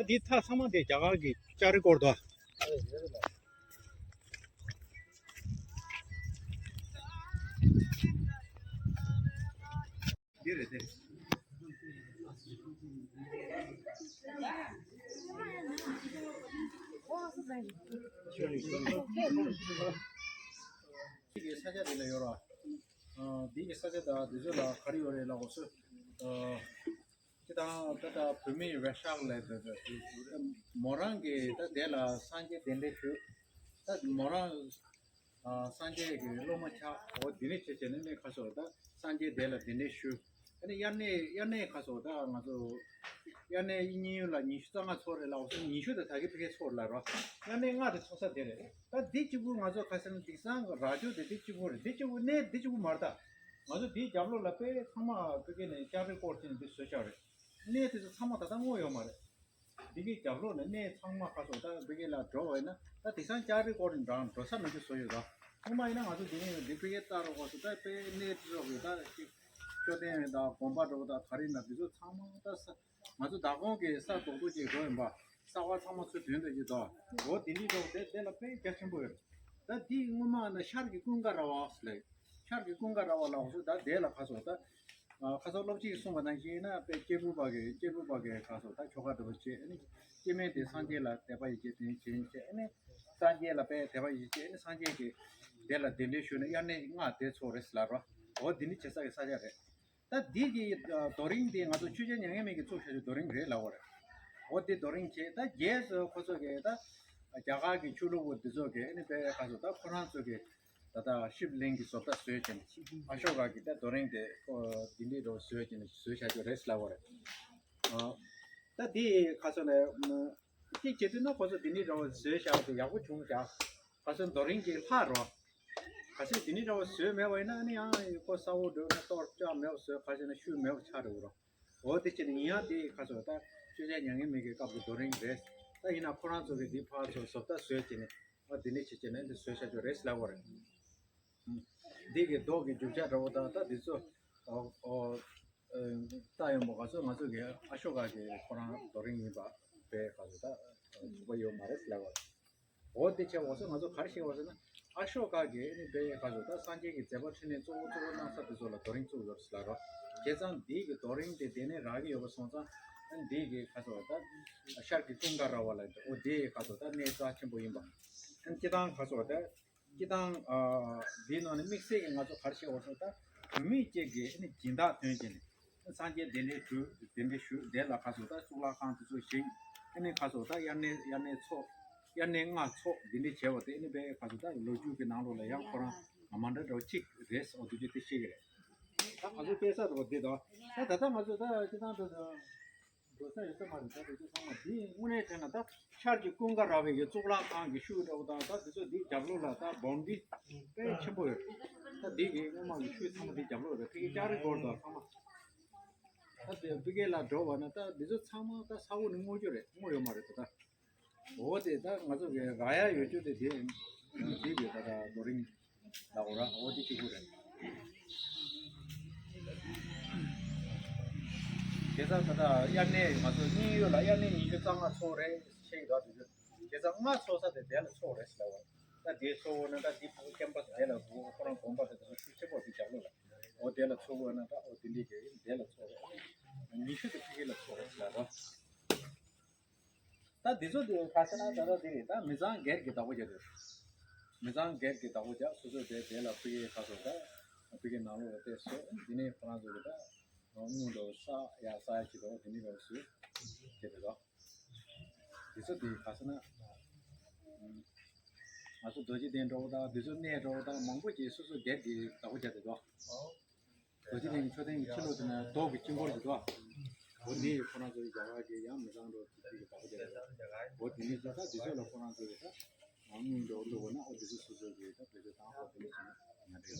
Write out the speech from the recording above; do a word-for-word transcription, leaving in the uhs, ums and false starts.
འདི་མཐའ་ཚང་མ་དེ་རྒྱ་གར་གྱི་ལྕགས་རི་བསྐོར་དོ། འདི་རེད་དེ། འདི་གི་ས་ཆ་འདི་ལ་ཡོད་ར། ཨ། འདི་གི་ས་ཆ་དང་འདི་ཚོ་ལ་ག་རེ་ཡོད་རེད་ལབ་དགོས་སོ། ཨ། སྤྱིར་བཏང་ད་ལྟ་བོད་མིའི་བེ་ཤག་ལས་འདི་འདི་མོ་རང་གི་ད་དེ་ལ་སངས་རྒྱས་གདན་འདྲེན་ཞུ། ད་མོ་རང་ཨ། སངས་རྒྱས་ཀྱི་སློབ་མ་ཆགས། འོ་འདི་ནས་བྱས་བྱས་ནས་ནས་ཁ་སོ་ད་སངས་རྒྱས་དེ་ལ་གདན་འདྲེན་ཞུ། ཨ་ནི་དབྱར་གནས་དབྱར་གནས་ཁ་སོ་ད་ང་ཚོ་དབྱར་གནས་ཉིན་ཡུན་ལ་ཉི་ཤུ་རྩ་ལྔ་ཚོགས་རེད་ལབ་སོང་། ཉི་ཤུ་དེ་ད་གི་ཕ་གི་ཚོགས་ལ་རོ། དབྱར་གནས་ལྔ་དེ་ཚོགས་ས་དེ་རེད། ད་འདི་གཅིག་པུ་ང་ཚོ་ཁ་སང་དེང་སང་གི་རྭ་ཅོ་དེ་འདི་གཅིག་པུ་རེད། འདི་གཅིག་པུ་གནས་འདི་གཅིག་པུ་མ་རེད། ད་ང་ཚོ་འདིའི་རྒྱབ་ལོགས་ལ་དཔེ་ཚང་མ་ཕ་གི་ནས་ལྕགས་རི་བསྐོར་བྱས་ནས་འདི་བཟོས་བཞག་རེད། གནས་དེ་ཚོ་ཚང་མ་ད་ལྟ་དངོས་ཡོད་མ་རེད། འདི་གའི་རྒྱབ་ལོགས་ནས་གནས་ཚང་མ་ཁ་སོ་ད་འདི་གའི་ལ་འགྲོ་བ་ཡིན་ན་ད་དེང་སང་ལྕགས་རི་བསྐོར་ནས་འགྲོ་འགྲོ་ས་མི་འདུག་བཟོ་ཡོད་ད། སྔོན་མ་ཡིན་ན་ང་ཚོ་འདི་ནས་འདི་ཕ་གི་ལྟ་རོགས་སུ་ད་དཔེ་གནས་དེ་ཚོ་གི་ད་ཅིག་མཆོད་རྟེན་དང་དགོན་པ་འགྲོ་ད་ག་རེ་ན་འདི་ཚོ་ཚང་མ་ད་ས་ང་ཚོ་བདག་དབང་གི་ས་རྡོག་རྡོག་ཅིག་འགྲོ་ཡིན་པ། གསར་བ་ཚང་མ་ཚུར་དོན་དུ་ཡོད་དོ། འོ་དེ་འདྲའི་འགྲོ་དེ་དེ་ལ་དཔེ་རྒྱ་ཆེན་པོ་ཡོད། ད་འདི་སྔོན་མ་ན་ཤར་གྱི་ཀུན་དགའ་ར་བ་ཟེར་ལབ། ཤར་གྱི་ཀུན་དགའ་ར་བ་ལབ་སོ་ད་དེ་ལ་ཁ་སོ་ད། ཨ། ཁ་སང་སློབ་སྤྱིས་གསུངས་པ་ནང་བཞིན་ན་དཔེ་སྐྱེས་བུ་པ་གི་སྐྱེས་བུ་པ་གི་ཁ་སོ་ད་ཆོ་ག་འགྲོ་བ་བྱེད། ཨ་ནི་སྐྱེ་དམན་དེ་སངས་རྒྱས་ལ་དད་པ་ཡིད་ཆེས་དེ་བྱེད་བྱེད། ཨ་ནི་སངས་རྒྱས་ལ་དཔེ་དད་པ་ཡིད་ཆེས། ཨ་ནི་སངས་རྒྱས་ཀྱི་དེ་ལ་གདན་འདྲེན་ཞུས་ནས་དབྱར་གནས་ལྔ་དེ་ཚོགས་རེད་ཟེར་ལབ་རོ། འོ་འདི་ནི་བྱེད་ས་གི་ས་ཆ་རེད། ད་འདི་གི་རྡོ་རིང་འདི་ང་ཚོ་ཆོས་རྒྱལ་མྱ་ངན་མེད་ཀྱིས་བཙུགས་བཞག་རྒྱུ་རྡོ་རིང་རེད་ལབ་པ་རེད། འོ་འདི་རྡོ་རིང་བྱས། ད་རྗེས་སུ་ཁོ་ཚོ་གིས་ད་རྒྱ་གར་གྱི་ཆོས་ལུགས་པ་འདི་ཚོ་གིས་ཨ་ནི་དཔེ་ཁ་སོ་ད་ཁོ་རང་ཚོ་གིས་ད་ལྟ་ཤིབ་ལིང་གི་བཟོ་ལྟ་བཟོས་བྱས་ནས་ཨ་ཤོ་ཀ་གི་ད་རྡོ་རིང་དེ་ཁོ་འདི་འདྲའི་རོ་བཟོས་བྱས་ནས་བཟོས་བཞག་རྒྱུ་རེད་ལབ་པ་རེད། ཨ། ད་འདི་ཁ་སོ་ནས། གཅིག་བྱེད་དུས་ན་ཁོ་ཚོ་འདི་ནི་འདྲ་བོ་བཟོས་བཞག་དེ་ཡག་པོ་བྱུང་བཞག་ཁ་སང་རྡོ་རིང་གི་ལྷག་རོ། གལ་སྲིད་འདི་ནི་འདྲ་བོ་བཟོས་མེད་པ་ཡིན་ན་ཨ་ནི་ཡང་ཁོ་ས་འོག་འགྲོ་ན་གཏོར་བཅག་མེད་པ་བཟོས། ག་ཟེར་ན་ཤུལ་མེད་པ་ཆགས་འགྲོ་གི་རོ། འོ་དེ་བྱས་ནས་ཡིན་ཡང་དེ་ཁ་སོ་ད་ཆོས་རྒྱལ་མྱ་ངན་མེད་ཀྱི་སྐབས་ཀྱི་རྡོ་རིང་རེད། ད་ཡིན་ན་ཁོ་རང་ཚོ་གི་འདི་ཕར་ཚུར་བཟོ་ལྟ་བཟོས་བྱས་ནས་ཨ་འདི་ནི་བྱེད་བྱས་ནས་འདི་བཟོས་བྱ་རྒྱུ་རེད་ལབ་པ་རེད། འདི་གི་རྡོ་གི་རྒྱུ་ཆ་འདྲ་བོ་དང་ད་འདི་ཚོ་ཨོ་ཨོ་ཨེ་ད་ཡོང་བ་ག་ཚོད་ང་ཚོ་གི་ཨ་ཤོ་ཀ་གི་ཁོ་རང་རྡོ་རིང་ཡིན་པ་དཔེ་ག་ཚོད་ད་ཚུགས་པ་ཡོད་མ་རེད་ལབ་པ། འོ་དེ་བྱས་འོ་ཚོད་ང་ཚོ་ག་རེ་བཤད་འོ་ཟེར་ན་ཨ་ཤོ་ཀ་གི་ཨ་ནི་དཔེ་ག་ཚོད་ད་སངས་རྒྱས་ཀྱི་མཛད་པ་འཕྲིན་ལས་གཙོ་བོ་གཙོ་བོ་གནང་ས་དེ་ཚོ་ལ་རྡོ་རིང་བཙུགས་ཡོད་ཟེར་ལབ་རོ། བྱས་ཙང་འདི་གི་རྡོ་རིང་དེ་དེ་ནས་རག་གི་ཡོད་པ་སོང་ཙང་ཨ་ནི་འདི་གི་ག་ཚོད་ད་ཤར་གྱི་ཀུན་དགའ་ར་བ་ལ་འོ་དེ་ག་ཚོད་ད་གནས་རྩ་ཆེན་པོ་ཡིན་པ། ཨ་ནི་སྤྱི་བཏང་ག་ཚོད་ད། སྤྱིར་བཏང་ཨ་འདིའི་ནང་ནས་དམིགས་བསལ་གྱི་ང་ཚོ་ག་རེ་བཤད་འོ་ཟེར་ན་ད་བོད་མི་གཅིག་གིས་ཨ་ནི་སྦྱིན་བདག་ཐོན་བྱས་ནས་སངས་རྒྱས་གདན་འདྲེན་ཞུ་གདན་འདྲེན་ཞུ་དེ་ལ་ཁ་སོ་ད་གཙུག་ལག་ཁང་དེ་ཚོ་བཞེངས། ཨ་ནི་ཁ་སོ་ད་དབྱར་གནས་དབྱར་གནས་ཚོགས་དབྱར་གནས་ལྔ་ཚོགས་འདི་འདྲ་བྱས་པ་དེ་ཨ་ནི་དཔེ་ཁ་སོ་ད་ལོ་རྒྱུས་ཀྱི་ནང་ལོགས་ལ་ཡང་ཁོ་རང་མ་འདྲ་འདྲ་བོ་གཅིག་རེད་ཟེར་བ་དེ་ཚོ་དེ་བཤད་ཀྱི་རེད། ད་ཁ་སོ་དཔེ་ས་འདྲ་བོ་འདི་དང་ད་ད་ལྟ་ང་ཚོ་ད་སྤྱིར་བཏང་དུ། འགྲོ་ས་ཡོད་ས་མ་རེད། ད་དེ་ཚོ་ཚང་མ་འདི་དངོས་གནས་དྲན་ན་ད་ཤར་གྱི་ཀུན་དགའ་ར་བའི་གི་གཙུག་ལག་ཁང་གི་ཤུལ་འདྲ་བོ་དང་ད་དེ་ཚོ་འདི་རྒྱབ་ལོགས་ལ་ད་སྦོང་ཌི་དཔེ་ཆེན་པོ་ཡོད། ད་འདི་གི་སྔོན་མ་གི་ཤུལ་ཚང་མ་འདི་རྒྱབ་ལོགས་རེད། ཕ་གི་ལྕགས་རི་སྐོར་དང་ཚང་མ་ད་དེ་ཕ་གི་ལ་འགྲོ་བ་ན་ད་དེ་ཚོ་ཚང་མ་ད་ས་འོག་ནས་སྔོ་རྒྱུ་རེད། སྔོ་ཡོད་མ་རེད་ད། ད་འོ་དེ་ད་ང་ཚོ་གི་རག་ཡ་ཡོད་རྒྱུ་དེ་དེ་འདི་གི་ད་ད་རྡོ་རིང་། ལ་འོ་ར་འོ་དེ་གཅིག་པུ་རེད། དེ་ཚ་ད་ལྟ་དབྱར་གནས་ང་ཚོ་གཉིས་ཡོད་ལ་དབྱར་གནས་ཉི་ཤུ་རྩ་ལྔ་ཚོགས་རེད་ཤེས་ཀྱི་འདུག་དེ་ཚོ་དེ་ཚ་ལྔ་ཚོགས་ས་དེ་དེ་ལ་ཚོགས་རེད་ཟེར་བ། ད་དེ་ཚོགས་འོ་ན་ད་དེ་ཕྲུ་གུ་སྐྱེམས་པ་དེ་ལ་འོ་ཁོ་རང་དགོན་པ་དེ་ཚོ་ཤུགས་ཆེ་པོ་དེ་རྒྱབ་ལོགས་ལ་འོ་དེ་ལ་ཚོགས་འོ་ན་ད་འོ་དེ་འདྲའི་དེ་དེ་ལ་ཚོགས་རེད། ཉི་ཤུ་དེ་ཕ་གི་ལ་ཚོགས་རེད་ཟེར་བ། ད་འདི་ཚོ་དེ་ག་ཟེར་ན་ད་ལྟ་དེ་རེད། ད་མི་ཚང་སྒེར་གྱི་བདག་པོ་རྒྱག་དེ། མི་ཚང་སྒེར་གྱི་བདག་པོ་རྒྱག་སོ་སོ་དེ་དེ་ལ་ཕ་གི་ཁ་སོ་ད་ཕ་གི་ནང་ལོགས་ལ་བལྟས་སོ་འདི་ནས་ཁོ་རང་ཚོ་གི་ད་དངུལ་འགྲོ་ས་ཡ་ས་ཡ་ཞིག་འགྲོ་དེ་ནས་འགྲོ་སུ་དེ་རེད་དོ། འདི་ཚོ་དེ་ག་ཟེར་ན་ང་ཚོ་རྡོ་རྗེ་གདན་འགྲོ་ད་འདི་ཚོ་གནས་འགྲོ་ད་མང་པོ་ཅིག་སོ་སོ་སྒེར་གྱི་བདག་པོ་རྒྱག་དེ་དོ། རྡོ་རྗེ་གདན་གྱི་མཆོད་རྟེན་གྱི་ཕྱི་ལོགས་དེ་ན་རྡོ་གི་དཀྱིལ་འཁོར་ཞིག་འདུག་འོ་འདི་ཁོ་རང་ཚོའི་རྒྱ་གར་གྱི་ཡང་མི་ཚང་འགྲོ་དེ་གི་བདག་པོ་རྒྱག་འོ་དེ་ནས་ད་ལྟ་འདི་ཚོ་ལ་ཁོ་རང་ཚོ་གི་ད་དངུལ་འགྲོ་བླུགས་པ་ན་འོ་འདི་ཚོ་སོ་སོ་གི་ད་བེད་སྤྱོད་བཏང་འོ་དེ་ནས་བྱས་ན་ང་འདྲ།